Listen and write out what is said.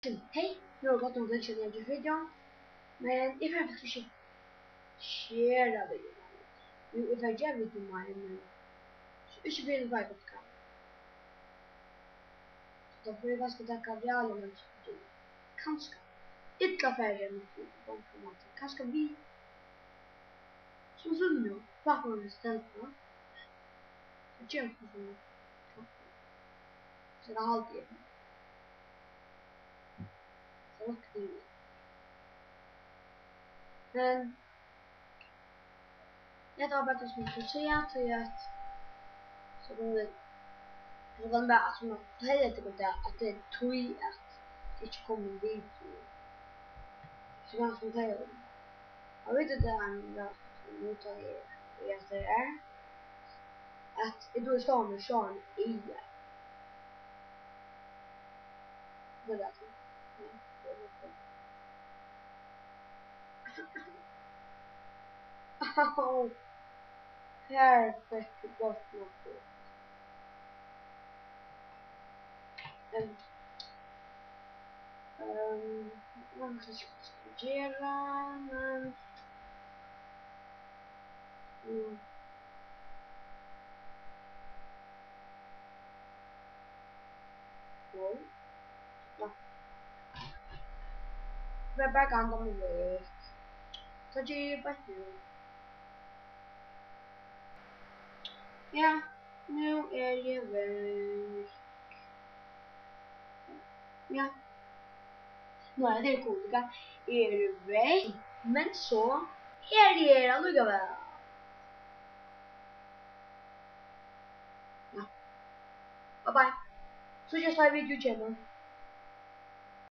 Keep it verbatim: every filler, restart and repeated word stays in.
Hey, nú er gott um at vitja nýggju video, men eg fari faktiskt ikki gera video. Jú, eg fari gera video meir, men so ikki byrja við gott kann. So tá fari eg kanska taka realu menn, kanska illa fari eg við bankomat, kanska við sum sum nú, pakka við stelpa. So kemur sum sum. So tað haldi eg. So vakti eg. Men hetta var bara tað sum eg skuldi siga, tí at so kunnu vit, so kann bara sum at fortelja tykkum tað, at tað er tí at tað ikki kom ein video. So kann sum fortelja tykkum. Og vit tað er nú tá eg, eg er her. At eg dugir stovna sjálvum í. Vel at. Au. Her fekk eg gott nokk. Ehm, ehm, eg veit ikki hvat eg skal gera, men Mm. Wow. Ja. Vit bara ganga nú vekk. Tá geri eg bara nú. Ja, nú eri eg vekk. Ja. Nú er tað komið, eg eri vekk, men so eri eg her allíkavæl. Ja. Bye bye. Síggjast tá video kemur.